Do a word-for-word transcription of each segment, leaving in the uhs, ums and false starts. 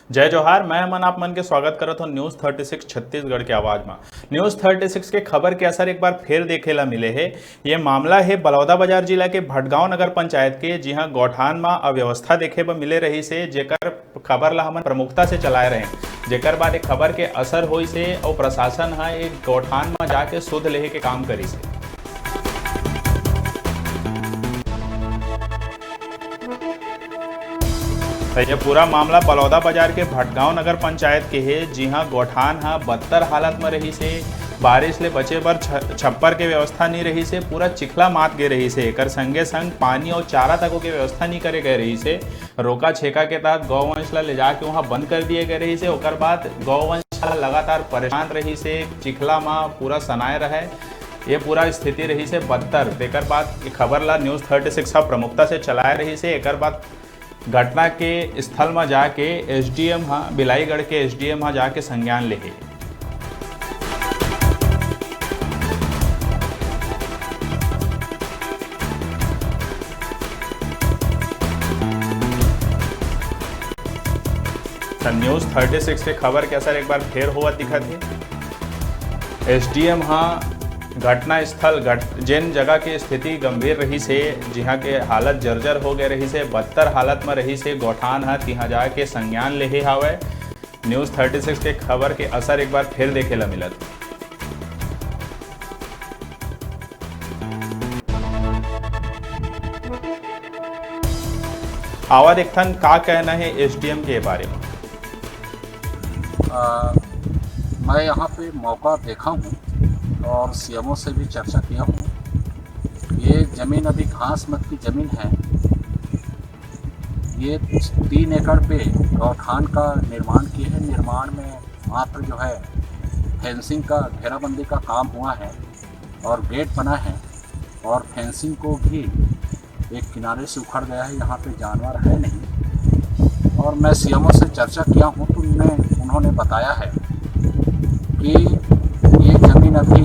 जय जोहार, मैं अमन आप मन के स्वागत करत हूँ न्यूज़ थर्टी सिक्स छत्तीसगढ़ के आवाज मा। न्यूज़ थर्टी सिक्स के खबर के असर एक बार फिर देखे ला मिले हे। ये मामला हे बलौदाबाजार जिला के भटगांव नगर पंचायत के, जिहां गौठान मा अव्यवस्था देखे बर मिले रहिस हे, जेकर खबर ला हमन प्रमुखता से चलाए रहे, जेकर बाद एक खबर के असर होइस हे अउ प्रशासन ह एक गौठान मा जाके सुध लेहे के काम करिस हे। त ये पूरा मामला बलौदाबाजार के भटगांव नगर पंचायत के हे, जिहां गौठान ह बदतर हालत म रहिस हे। बारिश ले बचे बर छ-, छप्पर के व्यवस्था नइ रहिस हे, पूरा चिखला मात गे रहिस हे। एकर संगे संग पानी अउ चारा तको के व्यवस्था नइ करे गए रहिस हे। रोका छेका के तहत गौवंश ला ले जाके वहां बंद कर दिए गए रहिस हे। ओकर बाद गौवंश ला लगातार परेशान रहिस हे, चिखला म पूरा सनाए रहय। ये पूरा स्थिति रहिस हे बदतर। तेकर बाद ये खबर ला न्यूज़ थर्टी सिक्स ह प्रमुखता से चलाए रहिस हे। एकर बाद घटना के स्थल म जाके एसडीएम ह, बिलाईगढ़ के एसडीएम ह जाके संज्ञान लेहे। त न्यूज़ थर्टी सिक्स के खबर के असर एक बार फेर होवत दिखत हे। एसडीएम ह घटना स्थल, घट-, जेन जगह के स्थिति गंभीर रहिस हे, जिहां के हालत जर्जर हो गए रहिस हे, बदतर हालत म रहिस हे गौठान ह, तिहां जाके संज्ञान लेहे हावय। न्यूज़ थर्टी सिक्स के खबर के असर एक बार फिर देखे ला मिलत। आवा देखथन का कहना हे एसडीएम के बारे म। अ, मैं यहाँ पे मौका देखा हूँ और सीएमओ से भी चर्चा किया हूँ। ये ज़मीन अभी घास मत की ज़मीन है। ये तीन एकड़ पे गौठान का निर्माण किए हैं। निर्माण में मात्र जो है फेंसिंग का, घेराबंदी का काम हुआ है और गेट बना है और फेंसिंग को भी एक किनारे से उखड़ गया है, यहाँ पे जानवर है नहीं। और मैं सीएमओ से चर्चा किया हूँ तो उन्हें, उन्होंने बताया है कि ये ज़मीन अभी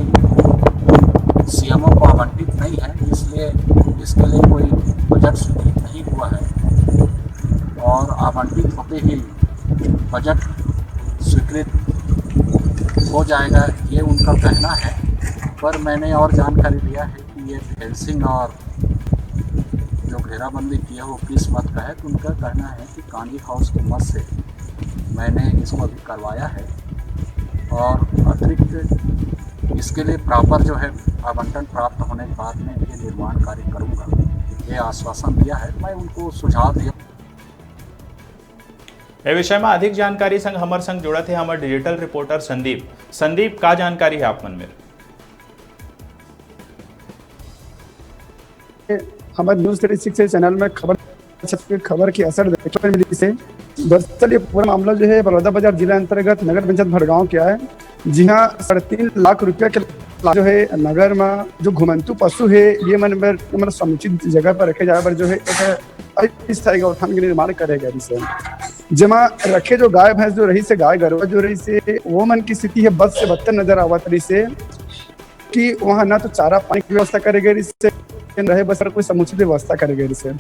सीएमओ को आवंटित नहीं है, इसलिए इसके लिए कोई बजट स्वीकृत नहीं हुआ है और आवंटित होते ही बजट स्वीकृत हो जाएगा, ये उनका कहना है। पर मैंने और जानकारी लिया है कि ये फेंसिंग और जो घेराबंदी किया वो किस मत का है, तो उनका कहना है कि कांडी हाउस के मत से मैंने इसको अभी करवाया है और अतिरिक्त इसके लिए प्रॉपर जो है आवंटन प्राप्त होने के बाद में ये निर्माण कार्य करूँगा, ये आश्वासन दिया है। मैं उनको सुझाव दिया। ए विषय में अधिक जानकारी संग हमर संग जुड़त हे हमर डिजिटल रिपोर्टर संदीप। संदीप, का जानकारी है आप मन में? हमर न्यूज़ थर्टी सिक्स चैनल में खबर, खबर के असर देखे बर मिलिस हे। दरअसल ये पूरा मामला जो है बलौदाबाजार जिला अंतर्गत नगर पंचायत भड़गांव के आय, जिहां साढ़े तीन लाख रुपया के जो है नगर में जो घुमंतू पशु है ये मन बर, मतलब समुचित जगह पर रखे जाए बर जो है एक अस्थायी गौठान के निर्माण करे गए रिहिस हे। जेमा रखे जो गाय भैंस जो रहिस हे, गाय गरवा जो रहिस हे, वो मन की स्थिति है बद से बदतर नजर आवत रहिस हे कि वहाँ ना तो चारा पानी की व्यवस्था करे गए रिहिस हे, रहे बस कोई समुचित व्यवस्था करे गए रिहिस हे।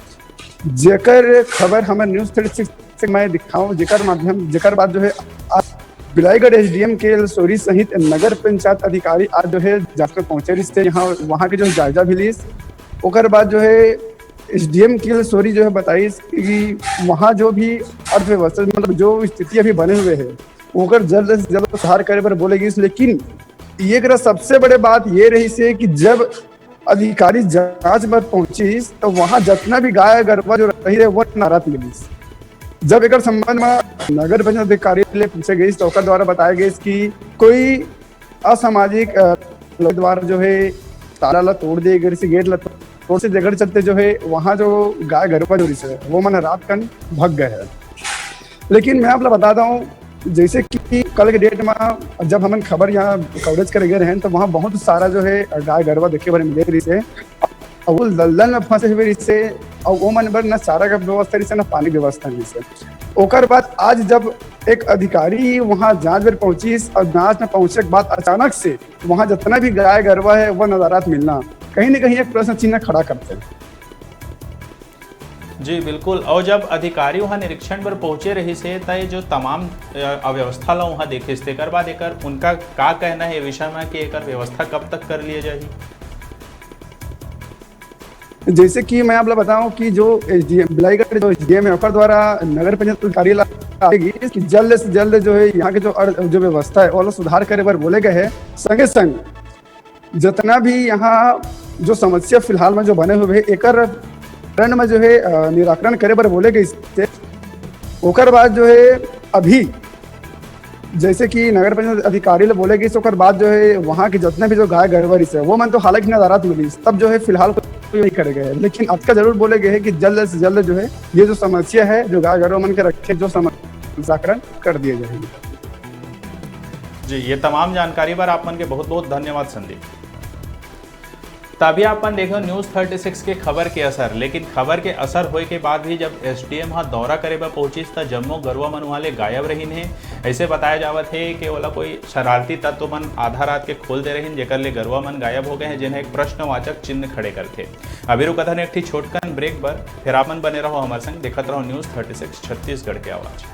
जेकर खबर हमर न्यूज़ थर्टी सिक्स से मैं दिखाऊं, जेकर माध्यम, जेकर बाद जो है आज बिलाईगढ़ एसडीएम के एल सोरी सहित नगर पंचायत अधिकारी आज जो है जांच में पहुंचे रिहिस हे, यहाँ वहाँ के जो जायजा भी लिस। ओकर बाद जो है एसडीएम के एल सोरी जो है बताइस कि वहाँ जो भी अर्थव्यवस्था, मतलब जो स्थिति अभी बने हुए है, ओकर जल्द से जल्द सुधार करे बर बोले गिस। लेकिन ये एकरा सबसे बड़े बात ये रहिस हे कि जब अधिकारी जांच बर पहुंचिस तो वहाँ जितना भी गाय गरवा जो रहिस हे वो नाराज मिलिस। जब एकर संबंध में नगर पंचायत अधिकारी ले पूछे गइस तो ओकर द्वारा बताया गइस कि कोई असामाजिक, अ, लोग द्वारा जो है ताला ला तोड़ दिए गए, गेट ला तोड़ से, जेकर चलते जो है वहाँ जो गाय गरवा जो रहिस हे वो मन रात कन भग गए हैं। लेकिन मैं आप ला बता दूं, जैसे कि कल के डेट में जब हमन खबर यहाँ कवरेज करे गए रहेन तो वहाँ बहुत सारा जो है गाय गरवा देखे बर मिले रहिस हे। अब वो लल्लन में फंसे हुए रहिस हे और वो मन बर न चारा का व्यवस्था रहिस हे, न पानी व्यवस्था रहिस हे। ओकर बाद आज जब एक अधिकारी वहाँ जांच बर पहुंचिस और जांच में पहुंचे के बाद अचानक से वहाँ जितना भी गाय गरवा है वो नजारात मिलना कहीं ना कहीं एक प्रश्न चिन्ह खड़ा करते हैं। जी बिल्कुल। और जब अधिकारी वहाँ निरीक्षण पर पहुँचे रहिस हे, त ये जो तमाम अ, अव्यवस्था ला वहाँ देखिस, तेकर बाद एकर उनका का कहना हे ये विषय में कि एकर व्यवस्था कब तक कर लिया जाही? जैसे कि मैं आप लोग बताऊं कि जो एसडीएम बिलाईगढ़ जो एसडीएम है, ओकर द्वारा नगर पंचायत अधिकारी ला आएगी कि जल्द से जल्द जो है यहाँ के जो अड़-, जो व्यवस्था है, वो लोग सुधार करे बर बोले गए हैं। संगे संग जितना भी यहाँ जो समस्या फिलहाल में जो बने हुए हैं, एकर रण में जो है, अ, निराकरण करे बर बोले गए इससे। ओकर बाद जो है अभी जैसे कि नगर पंचायत अधिकारी ले बोले गए, ओकर बाद जो है वहाँ के जितने भी जो गाय गरवा रहिस हे, वो मन तो हालांकि नदारद में रहिस, तब जो है फिलहाल कोई नहीं करे गए, लेकिन अतका जरूर बोले गए है कि जल्द से जल्द जो है ये जो समस्या है, जो गाय गरवा मन के रखे, जो समस्या निराकरण कर दिए जाएगी। जी, ये तमाम जानकारी बर आप मन के बहुत बहुत धन्यवाद संदीप। त अभी आप मन देखे न्यूज थर्टी सिक्स के खबर के असर, लेकिन खबर के असर होए के बाद भी जब एसडीएम हा दौरा करे बर पहुंचिस, त जम्मो गरुआ मन वहां ले गायब रहिन हे। ऐसे बताया जावत हे कि ओला कोई शरारती तत्व मन आधा रात के खोल दे रहिन, जेकर ले गरुआ मन गायब हो गए हैं, जेन एक प्रश्नवाचक चिन्ह खड़े करथे। अभी रुकत हन एक ठी छोटकन ब्रेक बर, फिर आप मन बने रहो हमर संग, देखत रहो न्यूज थर्टी सिक्स छत्तीसगढ़ के आवाज।